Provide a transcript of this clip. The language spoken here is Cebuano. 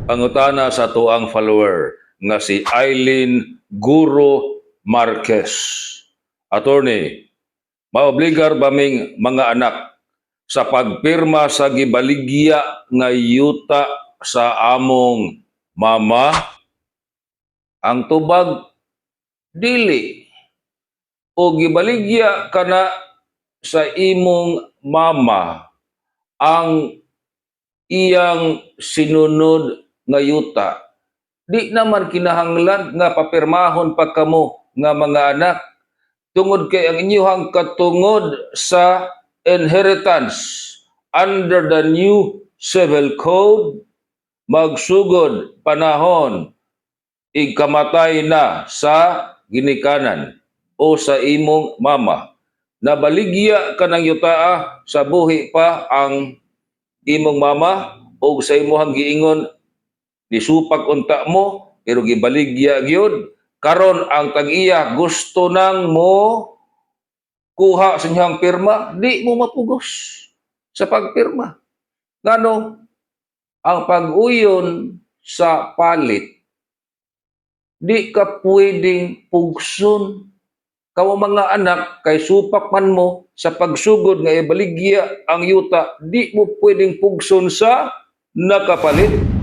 Pangutana sa atuang follower nga si Eileen Guro Marquez. "Attorney, maobligar ba ming mga anak sa pagpirma sa gibaligya nga yuta sa among mama?" Ang tubag, dili. O gibaligya kana sa imong mama ang iyang sinunod nga yuta, di naman kinahanglan nga papirmahon pa kamo nga mga anak tungod kay ang inyuhang katungod sa inheritance under the new civil code magsugod panahon igkamatay na sa ginikanan o sa imong mama. Nabaligya ka ng yutaa sa buhi pa ang imong mama o sa imuhang giingon nisupak unta mo, pero gibaligya gyud. Karon ang tag-iya gusto nang mo kuha sa inyong pirma, di mo mapugos sa pagpirma. Ngano? Ang pag-uyon sa palit, di ka pwedeng pugson kamo mga anak kay supak man mo sa pagsugod nga ibaligya ang yuta, di mo pwedeng pugson sa nakapalit.